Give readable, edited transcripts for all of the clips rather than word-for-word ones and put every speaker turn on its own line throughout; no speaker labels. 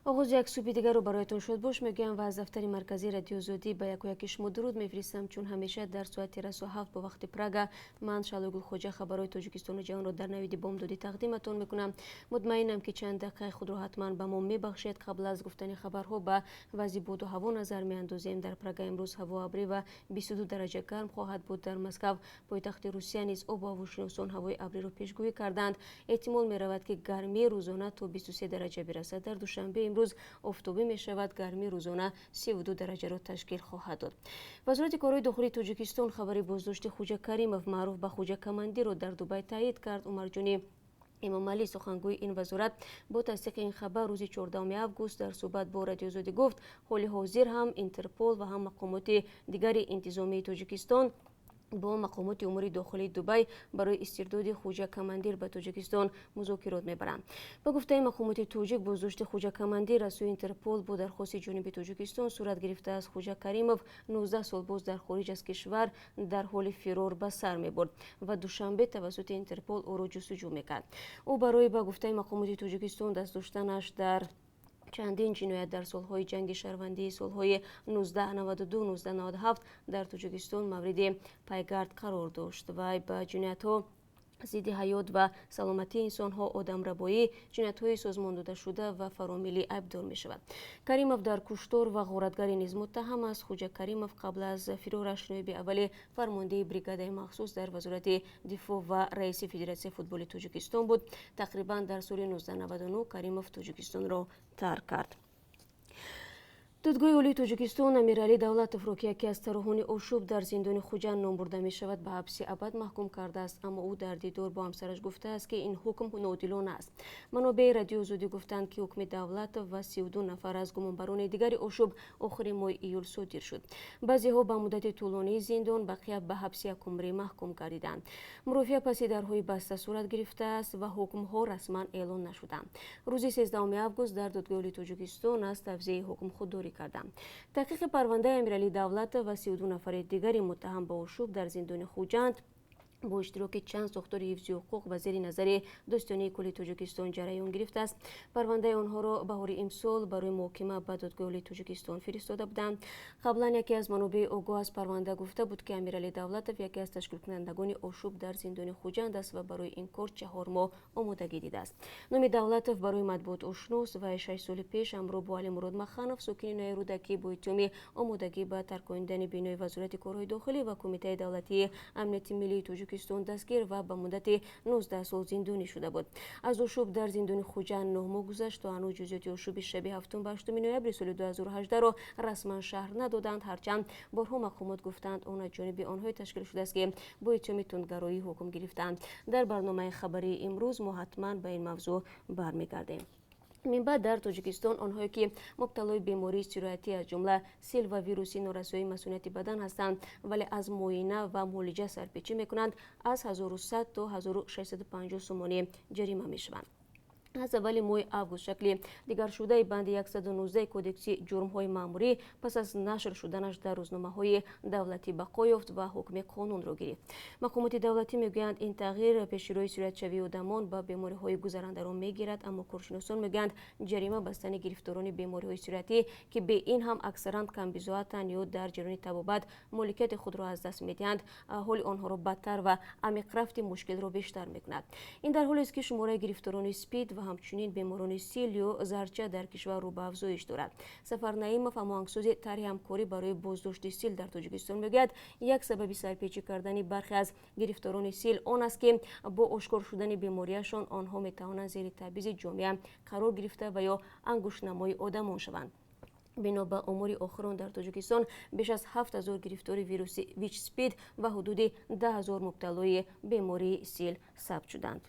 Оғози як субҳи дигарро бароятон шодбош мегӯям ва аз дафтари марказии Радиои Озодӣ ба якояки шумо дуруд мефиристам. Чун ҳамеша дар соати расо 7 бо вақти Прага ман, Шаҳло Гулхоҷа, хабарҳои Тоҷикистону ҷаҳонро дар навиди бомдодӣ тақдиматон мекунам. Мутмаинам, ки чанд дақиқаи худро ҳатман ба мо мебахшед. Қабл аз гуфтани хабарҳо ба вазъи боду ҳаво назар меандозем. Дар Прага имрӯз ҳаво абрӣ ва 22 дараҷа гарм хоҳад буд. Дар Москав, пойтахти Русия, низ обу ҳавошиносон ҳавои абриро пешгӯӣ карданд. Эҳтимол меравад, ки гармии рӯзона то 23 дараҷа бирасад. Дар Душанбе имрӯз офтобӣ мешавад, гармии рӯзона 32 дараҷаро ташкил хоҳад дод. Вазорати корҳои дохилии Тоҷикистон хабари боздошти Хуҷа Каримов, маъруф ба Хуҷа Командирро, дар Дубай таъид кард. Умарҷони Эмомалӣ, сухангӯи ин вазорат, бо тасдиқи ин хабар рӯзи 14 август дар суҳбат бо Радиои Озодӣ гуфт, ҳоли ҳозир ҳам Интерпол ва ҳам мақомоти дигари интизомии Тоҷикистон бо мақомоти умури дохилии Дубай барои истирдоди Хуҷа Командир ба Тоҷикистон музокирот мебаранд. Ба гуфтаи мақомоти тоҷик, боздошти Хуҷа Командир аз сӯи Интерпол бо дархости ҷониби Тоҷикистон сурат гирифтааст. Хуҷа Каримов 19 сол боз дар хориҷ аз кишвар дар ҳоли фирор ба сар мебурд ва Душанбе тавассути Интерпол ӯро ҷустуҷӯ мекард. Ӯ барои, ба гуфтаи мақомоти Тоҷикистон, даст доштанаш дар чандин ҷиноят дар солҳои ҷанги шаҳрвандии солҳои 1992-1997 дар Тоҷикистон мавриди пайгард қарор дошт. Вай ба ҷиноятҳо зидди ҳаёт ва саломатии инсонҳо, одамрабоӣ, ҷиноятҳои созмондодашуда ва фаромиллӣ айбдор мешавад. Каримов дар куштор ва ғоратгарӣ низ муттаҳам аст. Хуҷа Каримов қабл аз фирораш ноиби аввали фармондеҳи бригадаи махсус дар Вазорати дифоъ ва раиси Федератсияи футболи Тоҷикистон буд. Тақрибан дар соли 1999 Каримов Тоҷикистонро тарк кард. Додгоҳи Олии Тоҷикистон Амиралӣ Давлатовро, ки яке аз тарроҳони ошӯб дар зиндони Хуҷанд ном бурда мешавад, ба ҳабси абад маҳкум кардааст. Аммо ӯ дар дидор бо ҳамсараш гуфтааст, ки ин ҳукм ноодилона аст. Манобеи Радиои Озодӣ гуфтанд, ки ҳукми Давлатов ва 32 нафар аз гумонбарони дигари ошӯб охири моҳи июл содир шуд. Баъзеҳо ба муддати тӯлонии зиндон, бақия ба ҳабси якумрӣ маҳкум гардиданд. Мурофиа паси дарҳои баста сурат гирифтааст ва ҳукмҳо расман эълон нашуданд. Рӯзи 13 август дар Додгоҳи Олии Тоҷикистон аз тавзеҳи ҳукм худдорӣ карданд. Таҳқиқи парвандаи Амиралӣ Давлатов ва 32 нафари дигари муттаҳам ба ошӯб дар зиндони Хуҷанд бо иштироки чанд сохтори ҳифзи ҳуқуқ ва зери назари Додситонии кулли Тоҷикистон ҷараён гирифтааст. Парвандаи онҳоро баҳори имсол барои муҳокима ба Додгоҳи Олии Тоҷикистон фиристода буданд. Қаблан яке аз манобеи огоҳ аз парванда гуфта буд, ки Амиралӣ Давлатов яке аз ташкилкунандагони ошӯб дар зиндони Хуҷанд аст ва барои ин кор 4 моҳ омодагӣ дидааст. Номи Давлатов барои матбуот ошност ва 6 соли пеш ҳамроҳ бо Алимурод Маханов, сокини ноҳияи Рӯдакӣ, бо иттиҳоми омодагӣ ба тарконидани бинои Вазорати корҳои дохилӣ ва Кумитаи давлатии амнияти миллии Тоҷикистон дастгир ва ба муддати 19 сол зиндонӣ шуда буд. Аз ошӯб дар зиндони Хуҷанд 9 моҳ гузашт, то ҳанӯз ҷузъиёти ошӯби шаби 7 ба 8 ноябри соли 2018-ро расман шарҳ надоданд, ҳарчанд борҳо мақомот гуфтанд, он аз ҷониби онҳое ташкил шудааст, ки бо иттиҳоми тундгароӣ ҳукм гирифтаанд. Дар барномаи хабарии имрӯз мо ҳатман ба ин мавзӯъ бармегардем. Минбаъд дар Тоҷикистон онҳое, ки мубталои бемории сироятӣ, аз ҷумла сил ва вируси норасоии масунияти бадан ҳастанд, вале аз муоина ва муолиҷа сарпечӣ мекунанд, аз 1100 то 1650 сомонӣ ҷарима мешаванд. Аз аввали моҳи август шакли дигаршудаи банди 119 Кодекси ҷурмҳои маъмурӣ пас аз нашр шуданаш дар рӯзномаҳои давлатӣ бақо ёфт ва ҳукми қонунро гирифт. Мақомоти давлатӣ мегӯянд, ин тағйир пеши роҳи сироятшавии одамон ба бемориҳои гузарандаро мегирад. Аммо коршиносон мегӯянд, ҷарима бастани гирифторони бемориҳои сироятӣ, ки бе ин ҳам аксаран камбизоатанд ё дар ҷараёни табобат моликияти худро аз даст медиҳанд, ҳоли онҳоро бадтар ва амиқрафти мушкилро бештар мекунад. Ин дар ҳолест, ки шумораи гирифторони СПИД ва ҳамчунин беморони сил ё зарча дар кишвар рӯ ба афзоиш дорад. Сафар Наимов, ҳамоҳангсози тарҳи ҳамкорӣ барои боздошти сил дар Тоҷикистон, мегӯяд, як сабаби сарпечӣ кардани бархе аз гирифторони сил он аст, ки бо ошкор шудани бемориашон онҳо метавонанд зери табъизи ҷомеа қарор гирифта ва ё ангуштнамои одамон шаванд. Бино ба омори охирон, дар Тоҷикистон беш аз 7000 гирифтори вируси ВИЧ СПИД ва ҳудуди 10 000 мубталои бемории сил сабт шуданд.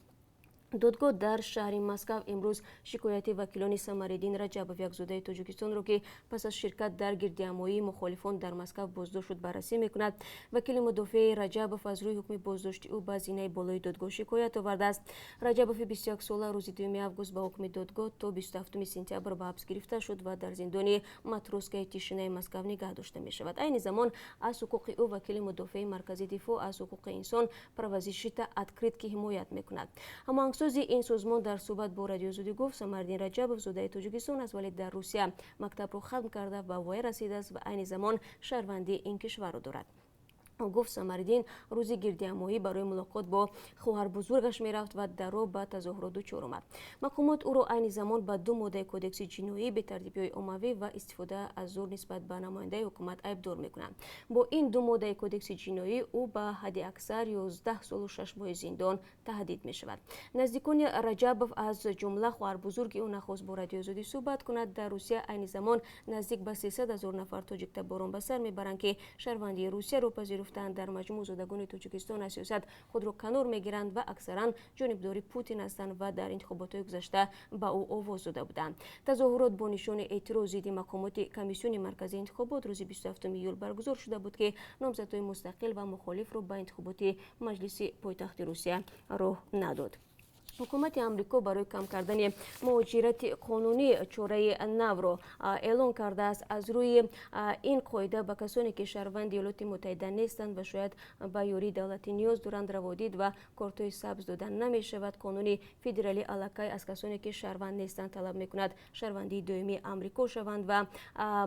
Додгоҳ дар шаҳри Москав имрӯз шикояти вакилони Самариддин Раҷабов, як зодаи Тоҷикистонро, ки пас аз ширкат дар гирдиҳамоии мухолифон дар Москав боздошт шуд, баррасӣ мекунад. Вакили мудофиаи Раҷабов аз рӯи ҳукми боздошти ӯ ба зинаи болои додгоҳ шикоят овардааст. Раҷабови 21сола рӯзи 2 август ба ҳукми додгоҳ то 27 сентябр ба ҳабс гирифта шуд ва дар зиндони Матросская тишинаи Москав нигаҳ дошта мешавад. Айни замон аз ҳуқуқи ӯ вакили мудофиаи Маркази дифоъ аз ҳуқуқи инсон «Правозащита» Открытый ҳимоят мекунад. Ҳамоҳангсози Корсози ин созмон дар суҳбат бо Радиои Озодӣ гуфт, Самардин Раҷабов зодаи Тоҷикистон аст, вале дар Русия мактабро хатм карда, ба воя расидааст ва айни замон шаҳрвандии ин кишварро дорад. Гуфт, Самариддин рӯзи гирдиҳамоӣ барои мулоқот бо хоҳарбузургаш мерафт ва дар роҳ ба тазоҳурот дучор омад. Мақомот ӯро айни замон ба ду моддаи Кодекси ҷиноӣ, бетартибиҳои оммавӣ ва истифода аз зӯр нисбат ба намояндаи ҳукумат айбдор мекунанд. Бо ин ду моддаи Кодекси ҷиноӣ ӯ ба ҳадди аксар 11 солу 6 моҳи зиндон таҳдид мешавад. Наздикони Раҷабов, аз ҷумла хоҳарбузурги ӯ, нахост бо Радиои Озодӣ суҳбат кунад. Дар Русия айни замон наздик ба 300 ҳазор нафар тоҷиктаборон ба сар мебаранд, ки шаҳрвандии Русияро пазируфтанд. Дар маҷмӯъ зодагони Тоҷикистон аз сиёсат худро канор мегиранд ва аксаран ҷонибдори Путин ҳастанд ва дар интихоботҳои гузашта ба ӯ овоз дода буданд. Тазоҳурот бо нишони эътироз зидди мақомоти Комиссиони марказии интихобот рӯзи 27 июл баргузор шуда буд, ки номзадҳои мустақил ва мухолифро ба интихоботи маҷлиси пойтахти Русия роҳ надод. Ҳукумати Амрико барои кам кардани муҳоҷирати қонунӣ чораи навро эълон кардааст. Аз рӯи ин қоида ба касоне, ки шаҳрванди Иёлоти Муттаҳида нестанд ва шояд ба ёрии давлатӣ ниёз доранд, раводид ва кортҳои сабз дода намешавад. Қонуни федералӣ аллакай аз касоне, ки шаҳрванд нестанд, талаб мекунад шаҳрвандии доимии Амрико шаванд ва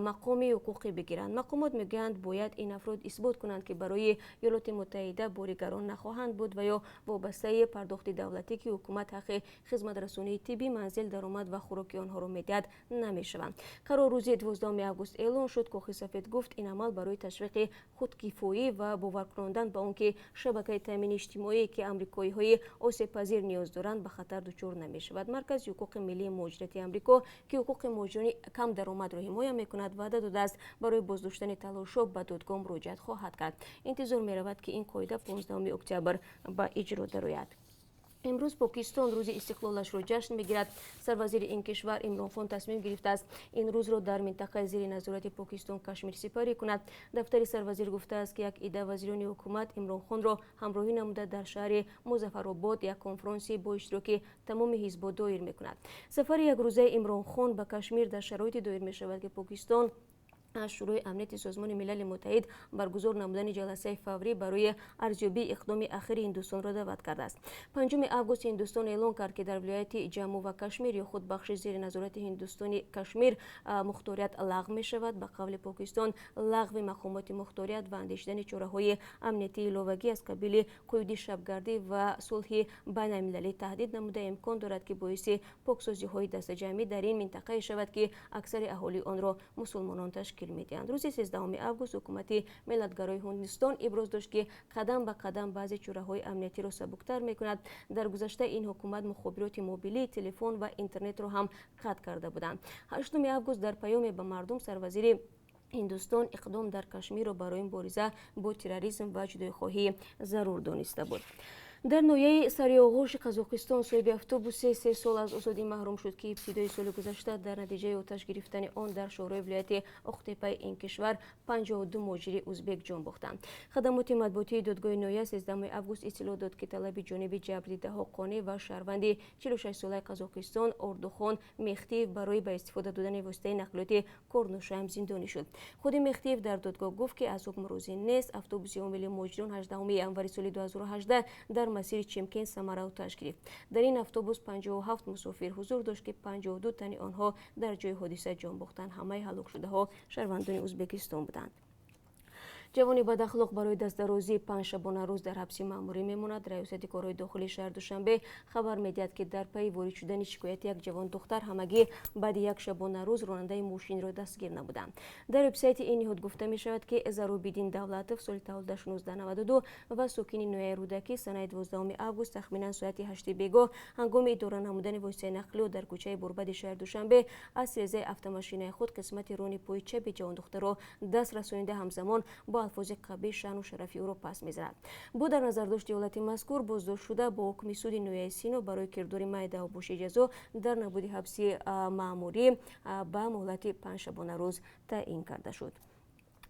мақоми ҳуқуқӣ бигиранд. Мақомот мегӯянд, бояд ин афрод исбот кунанд, ки барои Иёлоти Муттаҳида бори гарон нахоҳанд буд ва ё вобастаи пардохти давлатӣ, ки ҳукумат ҳаққи хизматрасонии тиббӣ, манзил, даромад ва хӯроки онҳоро медиҳад, намешаванд. Қарор рӯзи 12 август эълон шуд. Кохи Сафед гуфт, ин амал барои ташвиқи худкифоӣ ва бовар кунондан ба он ки шабакаи таъмини иҷтимоие, ки амрикоиҳои осебпазир ниёз доранд, ба хатар дучор намешавад. Маркази ҳуқуқи миллии муҳоҷирати Амрико, ки ҳуқуқи муҳоҷирони камдаромадро ҳимоя мекунад, ваъда додааст, барои боздоштани талошҳо ба додгоҳ муроҷиат хоҳад кард. Интизор меравад, ки ин қоида 15 октябр ба иҷро дарояд. Имрӯз Покистон рӯзи истиқлолашро ҷашн мегирад. Сарвазири ин кишвар Имронхон тасмим гирифтааст, ин рӯзро дар минтақаи зери назорати Покистон Кашмир сипарӣ кунад. Дафтари сарвазир гуфтааст, ки як идда вазирони ҳукумат Имронхонро ҳамроҳӣ намуда, дар шаҳри Музаффаробод як конфронсӣ бо иштироки тамоми ҳизбҳо доир мекунад. Сафари якрӯзаи Имронхон ба Кашмир дар шароите доир мешавад, ки Покистон аз Шӯрои амнияти Созмони Милали Муттаҳид баргузор намудани ҷаласаи фаврӣ барои арзёбии иқдоми ахири Ҳиндустонро даъват кардааст. 5 август Ҳиндустон эълон кард, ки дар вилояти Ҷамму ва Кашмир ё худ бахши зери назорати Ҳиндустони Кашмир мухторият лағв мешавад. Ба қавли Покистон, лағви мақомоти мухторият ва андешидани чораҳои амниятии иловагӣ аз қабили қуюди шабгардӣ ва сулҳи байналмилалӣ таҳдид намуда, имкон дорад, ки боиси поксозиҳои дастаҷамъӣ дар ин минтақае шавад, ки аксари аҳолии онро мусулмонон ташкил медиҳанд. Рӯзи 13 август ҳукумати миллатгарои Ҳиндустон иброз дошт, ки қадам ба қадам баъзе чораҳои амниятиро сабуктар мекунад. Дар гузашта ин ҳукумат мухобироти мобилӣ, телефон ва интернетро ҳам қатъ карда буданд. 8 август дар паёме ба мардум сарвазири Ҳиндустон иқдом дар Кашмирро барои мубориза бо терроризм ва ҷудоихоҳӣ зарур дониста буд. Дар ноҳияи Сариоғоши Қазоқистон соҳиби автобусе 3 сол аз озодӣ маҳрум шуд, ки ибтидои соли гузашта дар натиҷаи оташ гирифтани он дар шоҳрои вилояти Оқтепаи ин кишвар 52 муҳоҷири узбек ҷон бохтанд. Хадамоти матбуотии додгоҳи ноҳия 13 август иттилоъ дод, ки талаби ҷониби ҷабрдидаҳо қонеъ ва шаҳрванди 46-солаи Қазоқистон Ордухон Мехтиев барои ба истифода додани воситаи нақлиёти корношоям зиндонӣ шуд. Худи Мехтиев дар додгоҳ гуфт, ки аз ҳукм розӣ нест. Автобуси ҳомили муҳоҷирон 18 январи соли 2018 дар масири Чимкент Самара оташ гирифт. Дар ин автобус 57 мусофир ҳузур дошт, ки 52 тани онҳо дар ҷои ҳодиса ҷон бохтанд. Ҳамаи ҳалокшудаҳо шаҳрвандони Ӯзбекистон буданд. Ҷавони бадахлоқ барои дастдарозӣ 5 шабонарӯз дар ҳабси маъмурӣ мемонад. Раёсати корҳои дохилии шаҳри Душанбе хабар медиҳад, ки дар пайи ворид шудани шикояти як ҷавон духтар ҳамагӣ баъди як шабонарӯз ронандаи мошинро дастгир намуданд. Дар вебсайти ин ниҳод гуфта мешавад, ки Зарубиддин Давлатов, соли таваллудаш 1992 ва сокини ноҳияи Рӯдакӣ, санаи 12 август тахминан соати 8 бегоҳ ҳангоми идора намудани воситаи нақлиёт дар кӯчаи Бурбади шаҳри Душанбе аз тирезаи автомошинаи худ қисмати рони пои чапи ҷавондухтарро даст расонида, ҳамзамон бо алфози қабеҳ шаъну шарафи ӯро паст мезанад. Бо дар назардошти ҳолати мазкур, боздоштшуда бо ҳукми суди ноҳияи Сино барои кирдори майдаву боши ҷазо дар набуди ҳабси маъмурӣ ба муҳлати 5 шабонарӯз таъин карда шуд.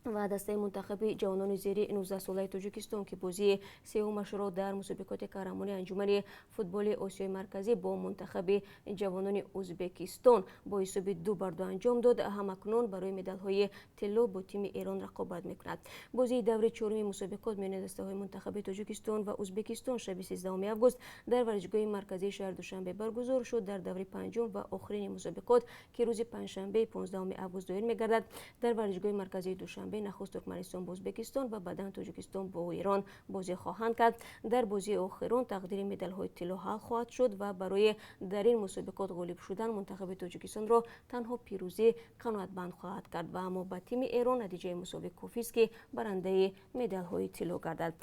Ва дастаи мунтахаби ҷавонони зери 19-солаи Тоҷикистон, ки бозии сеюмашро дар мусобиқоти қаҳрамони Анҷумани футболи Осиёи Марказӣ бо мунтахаби ҷавонони Ӯзбекистон бо ҳисоби 2-2 анҷом дод, ҳамакнун барои медалҳои тилло бо тими Эрон рақобат мекунад. Бозии даври чоруми мусобиқот миёни дастаҳои мунтахаби Тоҷикистон ва Ӯзбекистон шаби 13 август дар варзишгоҳи марказии шаҳри Душанбе баргузор шуд. Дар даври панҷум ва охирини мусобиқот, ки рӯзи панҷшанбеи 15 август доир мегардад, дар варзишгоҳи марказии Душанбе нахуст Туркманистон бо Ӯзбекистон ва баъдан Тоҷикистон бо Эрон бозӣ хоҳанд кард. Дар бозии охирон тақдири медалҳои тилло ҳал хоҳад шуд ва барои дар ин мусобиқот ғолиб шудан мунтахаби Тоҷикистонро танҳо пирӯзӣ қаноатбанд хоҳад кард ва аммо ба тими Эрон натиҷаи мусовӣ кофист, ки барандаи медалҳои тилло гардад.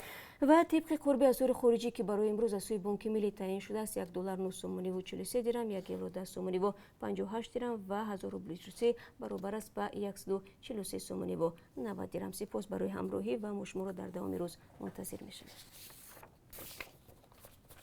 Ва тибқи қурби асъори хориҷӣ, ки барои имрӯз аз сӯи Бонки Миллӣ таъин шудааст, 1 доллар 9 сомониву 43 дирам, 1 евро 10 сомониву 58 дирам ва 1000 рубли русӣ баробар аст ба 143 сомониву 90 дирам. Сипос барои ҳамроҳӣ ва мо шуморо дар давоми рӯз мунтазир мешавем.